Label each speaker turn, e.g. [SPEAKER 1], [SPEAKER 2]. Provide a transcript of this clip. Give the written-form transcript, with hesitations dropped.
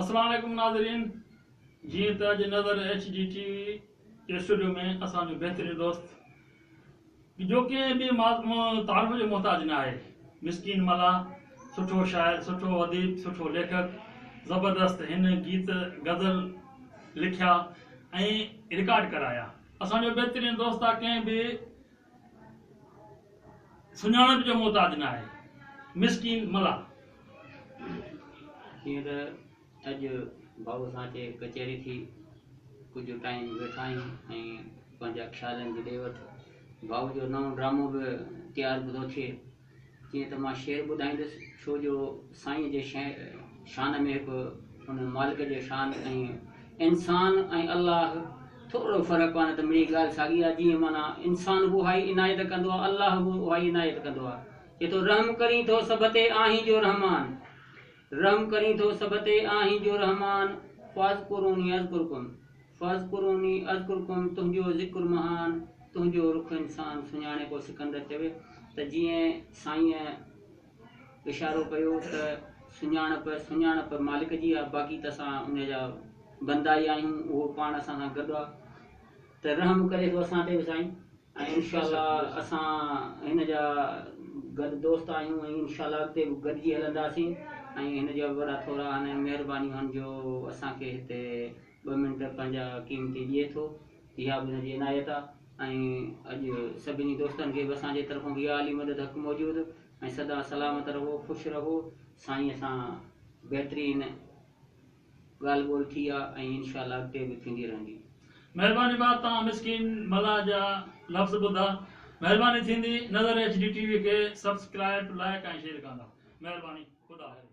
[SPEAKER 1] السلام عليڪم ناظرين جيئن ته اڄ نظر ايڇ ڊي ٽي وي جي اسٽوڊيو ۾ اسان جو بهترين دوست جو ڪنهن به تعارف جو محتاج نه آهي مسڪين ملاح سٺو شاعر سٺو اديب سٺو ليکڪ زبردست هن گيت غزل لکيا ۽ رڪارڊ ڪرايا اسان جو بهترين دوست آ ڪنهن به سڃاڻپ جو محتاج نه آهي. مسڪين ملاح.
[SPEAKER 2] جيئن ته اڄ ڀائو سان اچي ڪچهري ٿي، ڪجهه ٽائيم ويٺا آهيون ۽ پنهنجا خيالن جي ڏي وٺ. ڀائو جو نئون ڊرامو به تيار به ٿو ٿئي. جيئن ته مان شعر ٻڌائيندس ڇو جو سائينء جي شان ۾ هڪ ان مالڪ جي شان ۽ انسان ۽ الله ٿورڙو فرق آهي نه ته مڙئي ڳالهه ساڳي آهي جيئن معنيٰ انسان به اهائي عنايت ڪندو آهي الله به اهائي عنايت ڪندو آهي چئي ٿو رحم ڪرين ٿو سڀ تي آهين جو رحمان رحم ڪرين ٿو سڀ تي آهين جو رحمان فاذڪروني اذڪرڪم فاذڪروني اذڪرڪم تنهنجو ذڪر مهان، تنهنجو رخ انسان سڃاڻي پوء سڪندر چوي ته جيئن سائينء اشارو ڪيو ته سڃاڻپ سڃاڻپ مالڪ جي آ باقي ته اسان ان جا بندا ئي آهيون اهو پاڻ اسان سان گڏ آ ته رحم ڪري ٿو اسان تي به سائين ۽ انشاء الله اسان هن جا گڏ دوست آهيون ۽ انشاء الله اڳتي به گڏجي هلنداسين ۽ هن جا به وڏا ٿورا آهن ۽ مهربانيون آهن جو اسان کي هتي ٻه منٽ پنهنجا قيمتي ڏئي ٿو اها به هن جي عنايت آ ۽ اڄ سڀني دوستن کي به اسان جي طرفون به يا علي مدد حق موجود ۽ سدا سلامت رهو خوش رهو سائين سان بهترين ڳالهه ٻولهه ٿي آ ۽ انشاء الله اڳتي به ٿيندي رهندي.
[SPEAKER 1] مهرباني ڀاء توهان مسڪين ملاح جا لفظ ٻڌا مهرباني ٿيندي نظر ايڇ ڊي ٽي وي کي سبسڪرائب لائڪ ۽ شيئر ڪندا مهرباني خدا حافظ.